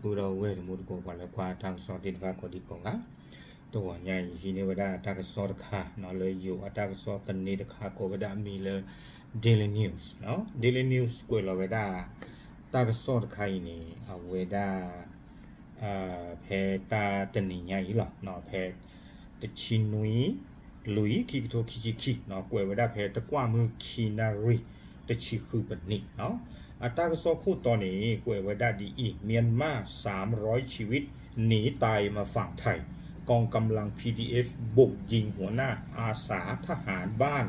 ဒီပုၢ်ဒီဝဲၢ်တံၤသကိး ပှၤလၢကွၢ်တၢ်ကစီၣ်သ့ၣ်တဖၣ်ကိးဒံကိးဂၤ, တဂီၤညါအံၤ ဟံးန့ၢ်ဝဲဒၣ်တၢ်ကစီၣ်တခါ လၢယိၤအတၢ်ကစီၣ်သန့တခါ ကိးဝဲဒၣ်အမံၤလၢ Daily News, Daily News ကွဲးလီၤဝဲဒၣ် တၢ်ကစီၣ်တခါအံၤန့ၣ် အဝဲဒၣ် ဖဲတၢ်တနံၤညါအံၤလီၤ, ဖဲ တဆံနွံ လွံၢ် ခံကထိခံဆံခံ, ကွဲးဝဲဒၣ်ဖဲတကွၢ်မုၢ်ခံနၣ်ရံၣ် တဆံဃုပနံး, အတၢ်ကစီၣ်ခိၣ်တီန့ၣ် ကွဲးဝဲဒၣ်ဒ်အံၤ, မြန်မာ สามร้อยชีวิต หนีตายมาฝั่งไทย กองกำลัง พีดีเอฟ บุกยิงหัวหน้าอาสาทหารบ้าน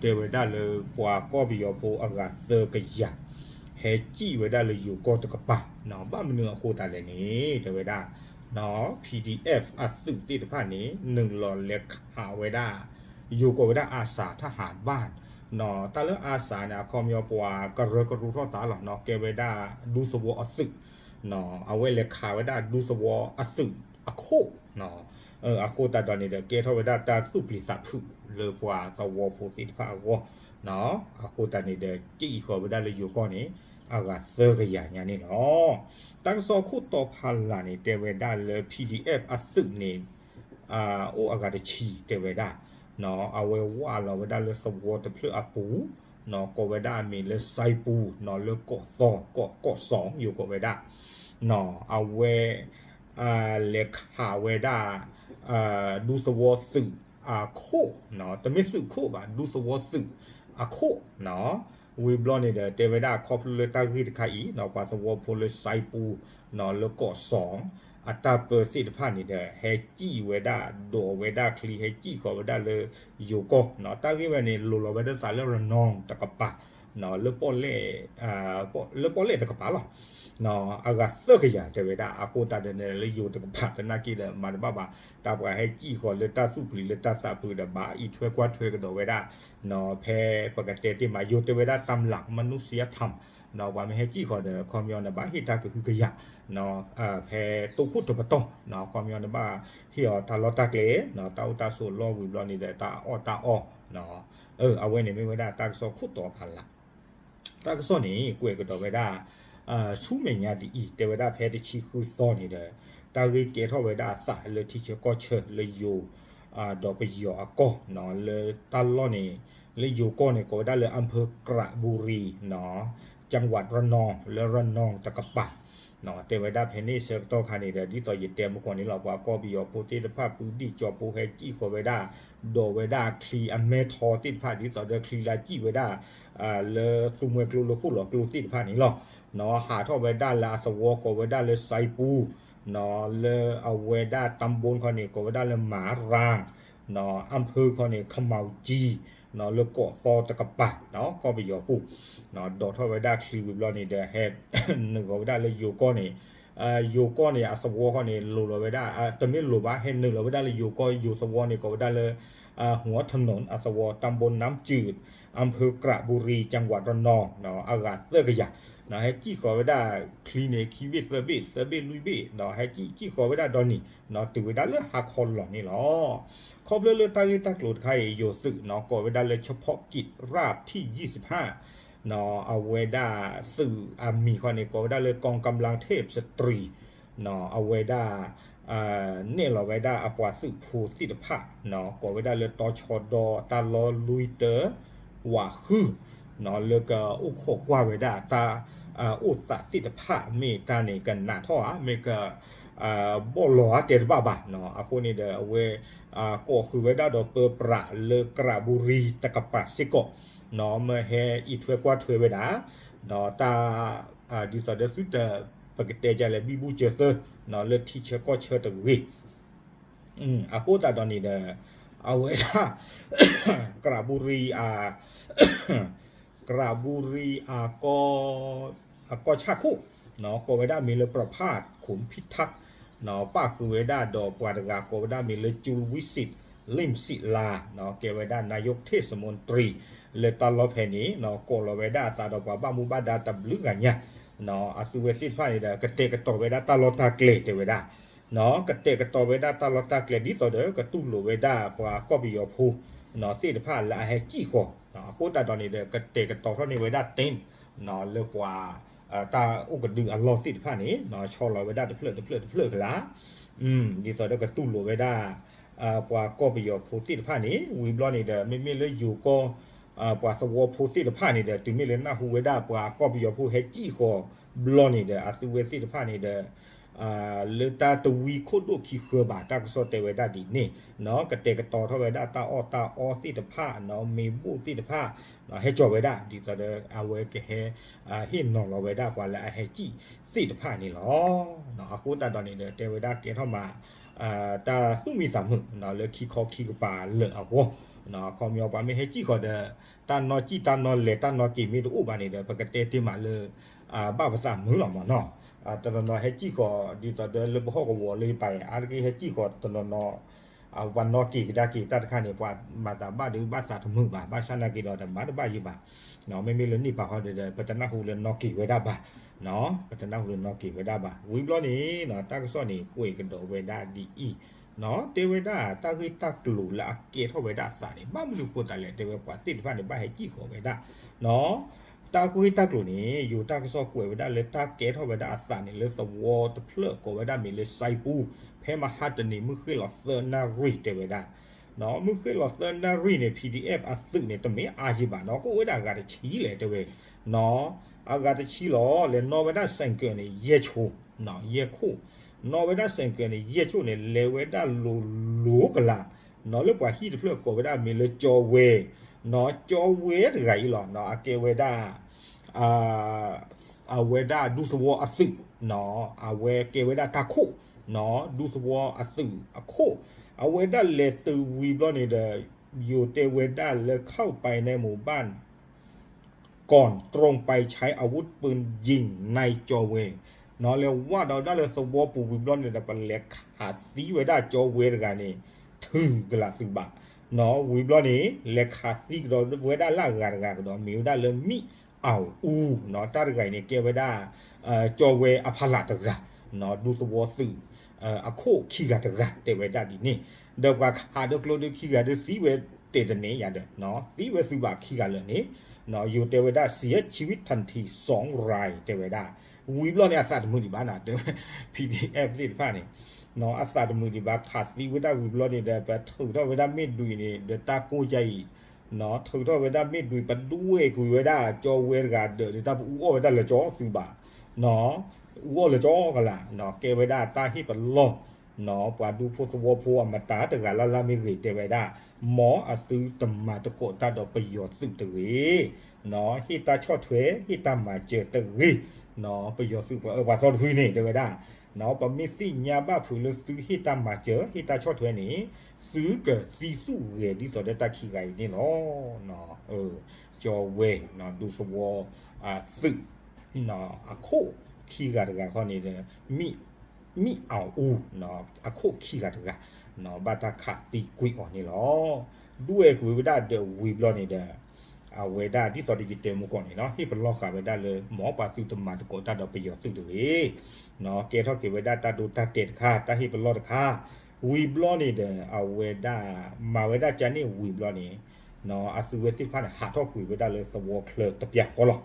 တဲဝဲဒၣ်လၢပှၤကီၢ်ပယီၤဖိအဂၤသၢကယၤ ဟဲစံၣ်ဝဲဒၣ်လၢယိၤကီၢ်တကပၤ, ဘၣ်မနုၤအဃိသတးလဲၣ်န့ၣ် တဲဝဲဒၣ် PDF အသုးသ့ၣ်တဖၣ်န့ၣ် နုာ်လီၤလဲၤခးဝဲဒၣ် ယိၤကိးဝဲဒၣ် อาสาทหารบ้าน, တၢ်လၢ อาสา န့ၣ် အခီပညီပှၤကရၢကရိထီၣ်သးလီၤ, ကဲဝဲဒၣ်ဒူသဝီအသုး, အဝဲလဲၤခးဝဲဒၣ်ဒူသဝီအသုးအခိၣ်, အဃိသတးဒီးန့ၣ်ဒီး ကဲထီၣ်ဝဲဒၣ်တၢ်သူၣ်ပျံၤသးဖုးလၢပှၤသဝီဖိသ့ၣ်တဖၣ်အဂီၢ်, အဃိသတးန့ၣ်ဒီး စံၣ်ဃီၤဝဲဒၣ်လၢယိၤကီၢ်န့ၣ် အဂၤသၢကယၤညါန့ၣ်လီၤ. တၢ်ကစီၣ်ခိၣ်တီဖးလၢ်န့ၣ် တဲဝဲဒၣ်လၢ PDF အသုးန့ၣ် အိၣ်အဂၤတဆံ တဲဝဲဒၣ်, အဝဲဝၢ်လီၤဝဲဒၣ်လၢသဝီတဖျၢၣ်အပူၤ, ကိးဝဲဒၣ်အမံၤလၢ စဲပူၤ လၢကီးသီ ကီး ကီးစီၤ ယိၤကိးဝဲဒၣ်, အဝဲ လဲၤခးဝဲဒၣ် ဒူသဝီသုးအခိၣ်, တမ့ၢ်သုးခိၣ်ဘၣ် ဒူသဝီသုးအခိၣ်, ဝံၤဘျီန့ၣ်ဒီး တဲဝဲဒၣ်ခီဖျိလၢတၢ်ဂ့ၢ်တခါအံၤ ပှၤသဝီဖိလၢ စဲပူၤ လၢကီးစီၤ အတၢ်ပၢသ့ၣ်တဖၣ်န့ၣ်ဒီး ဟဲစံၣ်ဝဲဒၣ် ဒိးဝဲဒၣ်ချံ ဟဲစံၣ်ဃီၤဝဲဒၣ်လၢယိၤကီၢ်, တၢ်ဂ့ၢ်ဝဲန့ၣ် လိၤလီၤဝဲဒၣ်သးလၢ ရနီၤ တကပၤ လၢပီၣ်လဲၣ် လၢပီၣ်လဲၣ်တကပၤလီၤ, အဂၤသၢကယၤ တဲဝဲဒၣ်, အဃိသတးဒီးန့ၣ် လၢယိၤတကပၤသနာ်က့ဒီး မၤတဘၣ်ဘၣ်, တၢ်ပှၤဟဲစံၣ်ဃီၤလၢတၢ်သူၣ်ပျံၤလၢတၢ်သးဖုးဒီး ဘၣ်အံးထွဲကွၢ်ထွဲကဒီးဝဲဒၣ်, ဖဲပကတဲသ့မး ယိၤတဲဝဲဒၣ် ตามหลักมนุษยธรรม ပှၤမ့ၢ်ဟဲစံၣ်ဃီၤဒီး ခီပညီန့ၣ် ဘၣ်ဟ့ၣ်တၢ်ကဟုကယာ် ဖဲတိခိၣ်တပတီၢ်, ခီပညီန့ၣ် ဘၣ်ဟ့ၣ်အီၤတၢ်လီၢ်တၢ်ကျဲ တၢ်အိၣ်တၢ်ဆိးလီၢ်ဝံၤဘျီန့ၣ်ဒီး တၢ်အီၣ်တၢ်အီ, အဝဲန့ၣ်မ့ၢ်ဝဲဒၣ်တၢ်ကစီၣ်ခိၣ်တီဖးလၢ်, တၢ်ကစီၣ်န့ၣ် ကွဲးကဒီးဝဲဒၣ် ဆူမဲာ်ညါဒ်အံၤ, တဲဝဲဒၣ်ဖဲတဆံဃုသီန့ၣ်ဒီး တၢ်ဂ့ၢ်ကဲထီၣ်ဝဲဒၣ်အသးလၢထံဆၢကီၢ်ဆၢလၢယိၤ ဒီးပယီၤအကီၢ်, လၢတၢ်လီၢ်န့ၣ် လၢယိၤကီၢ်န့ၣ် ကိးဝဲဒၣ်လၢ อำเภอกระบุรี จังหวัดระนอง လၢ ระนอง တကပၤ, တဲဝဲဒၣ်ဖဲန့ၣ်ဆၢကတီၢ်ခါန့ၣ်ဒီး ဒ်သိးယတဲမုၢ်ကီၢ်န့ၣ်လီၤ, ပှၤကီၢ်ပယီၤဖိသ့ၣ်တဖၣ် ပုၢ်ဒံၣ်ကၠီဖိ ဟဲစံၣ်ဃီၤဝဲဒၣ် ဒိးဝဲဒၣ်ချံအမဲထီသ့ၣ်တဖၣ် ဒ်သိးဒီးချံလၢစံၣ်ဝဲဒၣ် လၢသူမှဲကျိလၢခိၣ်လီၤကျိသ့ၣ်တဖၣ်န့ၣ်လီၤ, ဟးထီၣ်ဝဲဒၣ်လၢအသဝီ ကိးဝဲဒၣ်လၢ စဲပူၤ လၢအဝဲဒၣ် ตำบล ခီန့ၣ် ကိးဝဲဒၣ်လၢ မၤရၣ် အဖၢခီန့ၣ် ခမီကံ လၢကီးသီတကပၤ ကီၢ်ပယီၤပူၤ, ဒိးထီၣ်ဝဲဒၣ်ချံဝံၤဘျီန့ၣ်ဒီး ဟဲနုာ်ဃီၤဝဲဒၣ်လၢယိၤကီၢ်န့ၣ်, ယိၤကီၢ်န့ၣ် အသဝီခီန့ၣ် လိၤလီၤဝဲဒၣ် တမ့ၢ်လိၤဘၣ် ဟဲနုာ်လီၤဝဲဒၣ်လၢယိၤကီၢ် ယိၤသဝီန့ၣ် ကိးဝဲဒၣ်လၢ หัวถนน အသဝီ ตำบลน้ำจืด อำเภอกระบุรี จังหวัดระนอง အဂၤသၢကယၤ ဟဲစံၣ်ဃီၤဝဲဒၣ်ချံန့ၣ် ခံဘ့ၣ်သၢဘ့ၣ် သၢဘ့ၣ်လွံၢ်ဘ့ၣ် ဟဲစံၣ်ဃီၤဝဲဒၣ်ဒီနံၤ တုၤဝဲဒၣ်လၢဟါခီလီၤန့ၣ်လီၤ. ခီဖျိလၢတၢ်ဂ့ၢ်တၢ်ကျိၤတခါအံၤ ယိၤသုး ကိးဝဲဒၣ်လၢ เฉพาะกิจราบที่ ยี่สิบห้า အဝဲဒၣ်သုးအမံၤခီန့ၣ် ကိးဝဲဒၣ်လၢ กองกำลังเทพสตรี အဝဲဒၣ် နဲၣ်လီၤဝဲဒၣ်အပှၤသုးဖိသ့ၣ်တဖၣ် ကိးဝဲဒၣ်လၢ တီၤဆီဒီ တၢ်လီၢ်လွံၢ်တၢ ဝးဃု လၢကအိၣ်ခိးကွၢ်ဝဲဒၣ်တၢ်အိၣ်သးသ့ၣ်တဖၣ် မ့ၢ်တၢ်န့ၣ်ကနးထီၣ်ဧါ မ့ၢ်က ဘီၣ်လီၤဧါ တဲတဘၣ်ဘၣ်. အဃိန့ၣ်ဒီး အဝဲ ကိးဃုာ်ဝဲဒၣ်ဒီးပၢပြးလၢ ကရၤဘူရံ တကပၤစ့ၢ်ကီး မ့ၢ်ဟဲအံးထွဲကွၢ်ထွဲဝဲဒၣ် ဒီးတၢ် ဒ်သိးဒီးသုတ ပကတဲဒ်လဲၣ် ဘံဘူစၢၤသၢ လၢထံဆၢကီၢ်ဆၢတဂ့ၤ. အဃိသတးဒီးန့ၣ်ဒီး အဝဲဒၣ် ကရၤဘူရံ ကရၤဘူရံ အကီၢ်ဆၣ်ခိၣ် ကိးဝဲဒၣ်မ့ၢ်လၢ ประภาส ขุนพิทักษ์ ပၣ်ဃုာ်ဝဲဒၣ်ဒီးပှၤတဂၤ ကိးဝဲဒၣ်မ့ၢ်လၢ ชูวิสิทธิ์ ลิ่มศิลา ကဲဝဲဒၣ် นายกเทศมนตรี လၢတၢ်လီၢ်ဖဲန့ၣ် ကိးလီၤဝဲဒၣ်အသးဒီးပှၤဘၣ်မူဘၣ်ဒါတဘျုးဂၤညါ အသုဝဲသ့ၣ်တဖၣ်န့ၣ်ဒီး ကတဲာ်ကတီၤဝဲဒၣ်တၢ်လီၢ်တၢ်ကျဲတဲဝဲဒၣ် ကတဲာ်ကတီၤဝဲဒၣ်တၢ်လီၢ်တၢ်ကျဲ ဒ်သိးဒီး ကတူၢ်လိာ်ဝဲဒၣ်ပှၤကီၢ်ပယီၤဖိ သ့ၣ်တဖၣ်လၢအဟဲစံၣ်ဃီၤ အဃိသတးဒီးန့ၣ်ဒီး ကတဲာ်ကတီၤထီၣ်န့ၢ်ဝဲဒၣ် tent လၢပှၤ တၢ်အိၣ်ကဒုအလီၢ်သ့ၣ်တဖၣ်န့ၣ် ဆီလီၤဝဲဒၣ်တဖျၢၣ်တဖျၢၣ်တဖျၢၣ်ကလာ်, ဒ်သိးဒီးကတူၢ်လိာ်ဝဲဒၣ် ပှၤကီၢ်ပယီၤဖိသ့ၣ်တဖၣ်န့ၣ် ဝံၤဘျီန့ၣ်ဒီး မ့မ့ၢ်လၢယိၤကီၢ် ပှၤသဝီဖိသ့ၣ်တဖၣ်န့ၣ်ဒီး တုၤမ့ၢ်လၢနၢ်ဟူဝဲဒၣ်ပှၤကီၢ်ပယီၤဖိဟဲစံၣ်ဃီၤဘျီန့ၣ်ဒီး အသုဝဲသ့ၣ်တဖၣ်န့ၣ်ဒီး လၢတၢ်တဝံခိၣ်ဒိၣ်ခံဃၢဘၣ် တၢ်ကစီၣ်တဲဝဲဒၣ်ဒ်န့ၣ် ကတဲာ်ကတီၤထီၣ်ဝဲဒၣ်တၢ်အီၣ်တၢ်အီသ့ၣ်တဖၣ် မ့ၤဘိၣ်သ့ၣ်တဖၣ် ဟဲကၠီၤဝဲဒၣ် ဒ်သိးဒီးအဝဲကဟဲ ဟ့ၣ်နီၤလီၤဝဲဒၣ်ပှၤလၢအဟဲစံၣ်သ့ၣ်တဖၣ်န့ၣ်လီၤ. အဃိသတးဒီးန့ၣ်ဒီး တဲဝဲဒၣ်ကဲထီၣ်မး တၢ်သူၣ်မံသးမုာ် လၢခံခီခံကပၤလၢာ်အဂီၢ် အခီပညီပှၤမ့ၢ်ဟဲစံၣ်ဃီၤဒီး တၢ်နီၢ်စံၣ်တၢ်နီၢ်လဲၤတၢ်နီၢ်က့ၤမ့ၢ်တအိၣ်ဘၣ်န့ၣ်ဒီး ပကတဲတ့ၢ်မးလၢ ဘၣ်ပသးမုာ်လီၤမးနီၤ. တနီၤနီၤဟဲစံၣ်ဃီၤ ဒ်သိးဒီးလၢပဟီၣ်ကဝီၤလၢယပာ် အါတက့ၢ်ဟဲစံၣ်ဃီၤတနီၤနီၤ ပှၤနီၢ်က့ၤကဒါက့ၤတၢ်တခါန့ၣ် ပှၤမၤသးဘၣ်ဒီးဘၣ်သးတမုာ်ဘၣ် ဘၣ်ဆၣ်နာ်က့ၤဒီးတမၤတဘၣ်ယံၤဘၣ်. မ့မ့ၢ်လၢန့ၣ်ပာ်ဃီဒီး ပတနၢ်ဟူလၢနီၢ်က့ၤဝဲဒၣ်ဘၣ်, ပတနၢ်ဟူလၢနီၢ်က့ၤဝဲဒၣ်ဘၣ်. ဝံၤဘျီန့ၣ် တၢ်ကစီၣ်န့ၣ် ကွဲးကဒီးဝဲဒၣ်ဒ်အံၤ တဲဝဲဒၣ်တၢ်ဂ့ၢ်တၢ်ကျိၤလၢအကဲထီၣ်ဝဲဒၣ်အသးန့ၣ် ဘၣ်မနုၤဃိသးလဲၣ် တဲဝဲပှၤသ့ၣ်တဖၣ်န့ၣ် ဘၣ်ဟဲစံၣ်ဃီၤဝဲဒၣ် တၢ်ဂ့ၢ်တၢ်ကျိၤန့ၣ် ယိၤတၢ်ကစီၣ်ကွဲးဝဲဒၣ်လၢတၢ်ကဲထီၣ်ဝဲဒၣ်အသးန့ၣ် လၢသဝီတဖျၢၣ်ကိးဝဲဒၣ်မ့ၢ်လၢစဲပူၤ ဖဲမဟါတနံၤ မုၢ်ဃ့ၢ်လီၤသၢနၣ်ရံၣ်တဲဝဲဒၣ် မုၢ်ဃ့ၢ်လီၤသၢနၣ်ရံၣ်န့ၣ် PDF အသုးန့ၣ် တမ့ၢ်အါယံၤဘၣ်နီၤ ကအိၣ်ဝဲဒၣ်အဂၤတဆံလဲၣ်တဲဝဲ အဂၤတဆံလီၤ လဲၤနီၣ်ဝဲဒၣ်စဲးကၢးန့ၣ် ယဲၢ်ဆိ ယဲၢ်ခိၣ် နီၣ်ဝဲဒၣ်စဲးကၢးန့ၣ် ယဲၢ်ဆိန့ၣ် လဲၤဝဲဒၣ်လိၤလိၤကလာ် လၢပှၤဟံၣ်တဖျၢၣ်ကိးဝဲဒၣ်မ့ၢ်လၢကၠီဝဲ ကၠီဝဲတဂၤအံၤလီၤ အကဲဝဲဒၣ် အဝဲဒၣ်ဒူသဝီအသုး အဝဲကဲဝဲဒၣ်တၢ်ခိၣ် ဒူသဝီအသုးအခိၣ် အဝဲဒၣ်လဲၤတုၤဝံၤဘျီန့ၣ်ဒီး ယိၤတဲဝဲဒၣ်လၢ เข้าไปในหมู่บ้าน ก่อนตรงไปใช้อาวุธปืนยิงนายจอเว နီၤ လဲၤဝၢ်ဒီးဒၣ်လၢသဝီပူၤဝံၤဘျီန့ၣ်ဒီး ပလဲၤခးသံဝဲဒၣ်ကၠီဝဲတဂၤန့ၣ် ထုးကလာ်သုးဘၣ် နီၤ ဝံၤဘျီန့ၣ် လဲၤခးသံကဒီးဝဲဒၣ်လၢအဂၤတဂၤကဒီး မ့ၢ်ဝဲဒၣ်လၢ မံၣ်အီၣ်အူ နီၤ တၢ်တဂၤအံၤန့ၣ် ကဲဝဲဒၣ် ကၠီဝဲအဖီလာ်တဂၤ နီၤ ဒူသဝီသုး အခိၣ်ခံဂၤတဂၤ တဲဝဲဒၣ်ဒ်န့ၣ် ဒီးပှၤခးဒီးကျိဒုခံဂၤဒုသံဝဲတဲာ်တန့ၢ်ယၤဒီး သံဝဲသုးဘၣ်ခံဂၤလၢာ်န့ၣ် ယိၤတဲဝဲဒၣ် เสียชีวิตทันทีสองราย တဲဝဲဒၣ် ဝံၤဘျီန့ၣ် အသးတမုာ်ဒံးဘၣ်နီၤ တဲဝဲ PDF သ့ၣ်တဖၣ်န့ၣ် အသးတမုာ်ဒံးဘၣ် ခးသံဝဲဒၣ်ဝံၤဘျီန့ၣ်ဒီး ပထုးထီၣ်ဝဲဒၣ်မ့ၣ်ဒွံးန့ၣ် ဒီးတၢ်ကိၢ်ယါအံၤ ထုးထီၣ်ဝဲဒၣ်မ့ၣ်ဒွံး ပဒွဲၣ်ကွံာ်ဝဲဒၣ်ကၠီဝဲတဂၤဒီး တၢ်ပအူအီၣ်ဝဲဒၣ်လၢကၠီသုးဘၣ် အူအီၣ်လၢကၠီကလာ် ကဲဝဲဒၣ်တၢ်ဟ့ၣ်ပလီၢ် ပှၤဒူဖိသဝီဖိအမတၤတဂၤလၢ်လၢ်မ့ၢ်ဂ့ၤ တဲဝဲဒၣ် မ်အသုတမၤသကိးတၢ်ဒီးပယီၤသုးတဂ့ၤ ဟ့ၣ်တၢ်ဆီၣ်ထွဲ ဟ့ၣ်တၢ်မၤစၢၤတဂ့ၤ ပယီၤသုးပှၤအၢပှၤသီတဖုန့ၣ် တဲဝဲဒၣ် ပမ့ၢ်သ့ၣ်ညါဘၣ်ဖုးလၢသုဟ့ၣ်တၢ်မၤစၢၤ ဟ့ၣ်တၢ်ဆီၣ်ထွဲန့ၣ် သုကသံသူၣ်ဂဲၤဒ်သိးဒီးတၢ်ခံဂၤအံၤန့ၣ်လီၤ. ကၠီဝဲ ဒူသဝီ သုး အခိၣ်ခံဂၤတဂၤခီန့ၣ်ဒီး မံၣ်အီၣ်အူ အခိၣ်ခံဂၤတဂၤ ဘၣ်တၢ်ခးသံကွံာ်အီၤန့ၣ်လီၤ. ဒွဲၣ်ကွံာ်ဝဲဒၣ်ဒီးဝံၤဘျီန့ၣ်ဒီး အဝဲဒၣ်ဒ်သိးဒီးယတဲမုၢ်ကီၢ်န့ၣ်လီၤ ဟ့ၣ်ပလီၢ်ဃာ်ဝဲဒၣ်လၢ မ်ပှၤသုတမၤသကိးတၢ်ဒီးပယီၤသုးတဂ့ၤ ကဲထီၣ်က့ၤဝဲဒၣ်တၢ်ဒိတၢ်တဲာ်တခါ တၢ်ဟ့ၣ်ပလီၢ်တခါ ဝံၤဘျီန့ၣ်ဒီး အဝဲဒၣ်မၤဝဲဒၣ်ကန့ၣ်ဝံၤဘျီန့ၣ် အသုဝဲသ့ၣ်တဖၣ်န့ၣ် ဟးထီၣ်ကွံာ်ဝဲဒၣ်လၢသဝီချၢတပျၢ်ဃီလီၤ. ဟးထီၣ်ကွံာ်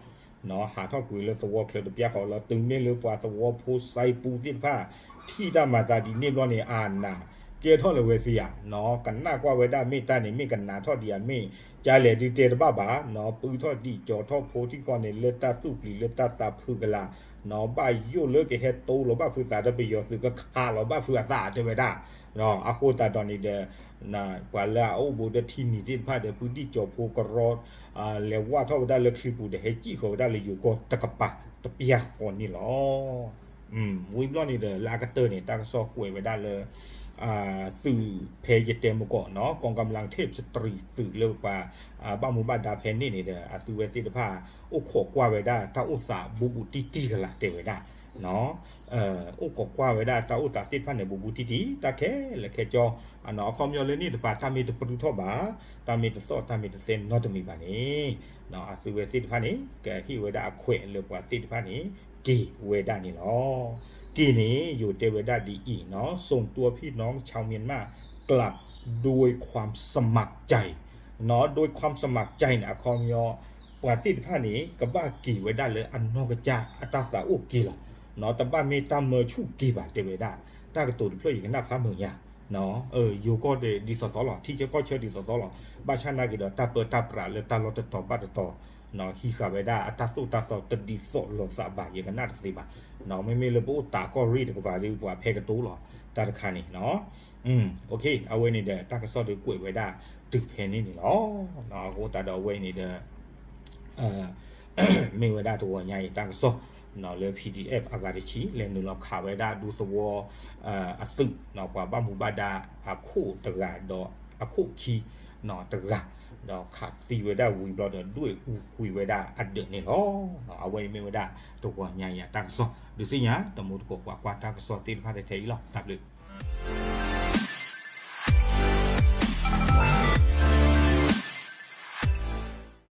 လၢသဝီချၢတပျၢ်ဃီလီၤ တုၤမ့ၢ်လၢပှၤသဝီဖိစဲပူၤသ့ၣ်တဖၣ် ထံၣ်တၢ်မၤသးဒ်န့ၣ်ဘျီန့ၣ် အနၢ် ကဲထီၣ်လၢဝဲသ့ဧါ ကနၣ်ကွၢ်ဝဲဒၣ်မ့ၢ်တၢ်န့ၣ် မ့ၢ်ကနၣ်ထီၣ်ဒံးဧါ မ့ၢ်ကလဲၣ်ဒုးတဲတဘၣ်ဘၣ် ပုၢ်ထီၣ်ဒံးကၠီၤထီၣ်ဖိထံၣ်ဃီန့ၣ် လၢတၢ်သူၣ်ပျံၤလၢတၢ်သးဖုကလာ် ဘၣ်ယိၣ်လၢကဟဲတိလိာ်ဘၣ်ဖုးသးဒီးပယီၤသုး ကခးလီၤဘၣ်ဖုးအသးတဲဝဲဒၣ် အဃိသတးဒီးန့ၣ်ဒီး ပှၤလၢအအိၣ်ဘူးဒီးထံနံၤသ့ၣ်တဖၣ်ဒီး ပုၢ်ဒံးကၠီၤဖိကရီ လဲၤဝၢ်ထီၣ်ဝဲဒၣ်လၢချံပူၤဒီး ဟဲစံၣ်ဃီၤဝဲဒၣ်လၢယိၤကီၢ်တကပၤတပျၢ်ဃီန့ၣ်လီၤ. ဝံၤဘျီန့ၣ်ဒီး လၢအကတၢၢ်န့ၣ် တၢ်ကစီၣ်ကွဲးဝဲဒၣ်လၢ သုးဖဲယတဲမုၢ်ကီၢ်နီၤ กองกำลังเทพสตรี သုးလၢပှၤ ဘၣ်မူဘၣ်ဒါဖဲန့ၣ်န့ၣ်ဒီး အသုဝဲသ့ၣ်တဖၣ် အိၣ်ခိးကွၢ်ဝဲဒၣ်တၢ်အိၣ်သးဘူးဘူးတံၢ်တံၢ်ကလာ်တဲဝဲဒၣ် အိၣ်ခိးကွၢ်ဝဲဒၣ်တၢ်အိၣ်သးသ့ၣ်တဖၣ်န့ၣ် ဘူးဘူးတံၢ်တံၢ် တၢ်ခဲလၢာ်ခဲဆ့ အခီပညီလၢန့ၣ်တပၤ တၢ်မ့ၢ်တပြူထီၣ်ဘၣ် တၢ်မ့ၢ်တသီၣ် တၢ်မ့ၢ်တသဲနီတမံၤဘၣ်န့ၣ် အသုဝဲသ့ၣ်တဖၣ်န့ၣ် ကဟ့ၣ်ဝဲဒၣ်အခွဲးလၢပှၤသ့ၣ်တဖၣ်န့ၣ် က့ၤဝဲဒၣ်န့ၣ်လီၤ. က့ၤန့ၣ် ယိၤတဲဝဲဒၣ်ဒ်အံၤနီၤ ส่งตัวพี่น้องชาวเมียนมากลับด้วยความสมัครใจ โดยความสมัครใจ န့ၣ် အခီပညီ ပှၤသ့ၣ်တဖၣ်န့ၣ် ကဘၣ်က့ၤဝဲဒၣ်လၢအနီၢ်ကစၢ်အတၢ်သးအိၣ်က့ၤလီၤ. တဘၣ်မ့ၢ်တၢ်မၢဆူၣ်က့ၤဘၣ် တဲဝဲဒၣ်. တၢ်ကတိၤတဖျၢၣ်အံၤ ယကနၣ်ဖးမုာ်ညါ, ယိၤကီၢ်ဒ်သိးသိးလီၤ, ထံဆၢကီၢ်ဆၢဒ်သိးသိးလီၤ. ဘၣ်ဆၣ်နာ်က့ဒီး တၢ်ပၢတၢ်ပြးလၢတၢ်လီၢ်တတီၤဘၣ်တတီၤ ဟံးဃာ်ဝဲဒၣ်အတၢ်သိၣ်တၢ်သီတဒ်သိးလိာ်သးဘၣ် ယကနၣ်တသ့ဘၣ်. မ့မ့ၢ်လၢပအိၣ်တးကီၢ်ရ့ၣ်တကပၤဒီး ပှၤဖဲကတိၤလီၤ တၢ်တခါန့ၣ်. အဝဲန့ၣ်ဒီး တၢ်ကစီၣ်ဒီးကွဲးဝဲဒၣ်တုၤဖဲန့ၣ်န့ၣ်လီၤ. အဃိသတးဒီးအဝဲအံၤန့ၣ်ဒီး မ့ၢ်ဝဲဒၣ်တဂီၤညါအံၤတၢ်ကစီၣ် လၢ P D F အဂၤတဆံ လဲၤနုာ်လီၤခးဝဲဒၣ်ဒူသဝီ အသုး ပှၤဘၣ်မူဘၣ်ဒါအခိၣ်တဂၤဒီးအခိၣ်ခံတဂၤ ဒီးခးသံဝဲဒၣ်ဝံၤဘျီဒီး ဒွဲၣ်အူကွံာ်ဝဲဒၣ်အဒၢးန့ၣ်လီၤ. အဝဲအံၤမ့ၢ်ဝဲဒၣ်တဂီၤညါအံၤအတၢ်ကစီၣ် ဒုးသ့ၣ်ညါ တမူတကိးပှၤကွၢ်တၢ်ကစီၣ်သ့ၣ်တဖၣ်ထဲအံၤလီၤ. တၢ်ဘျုး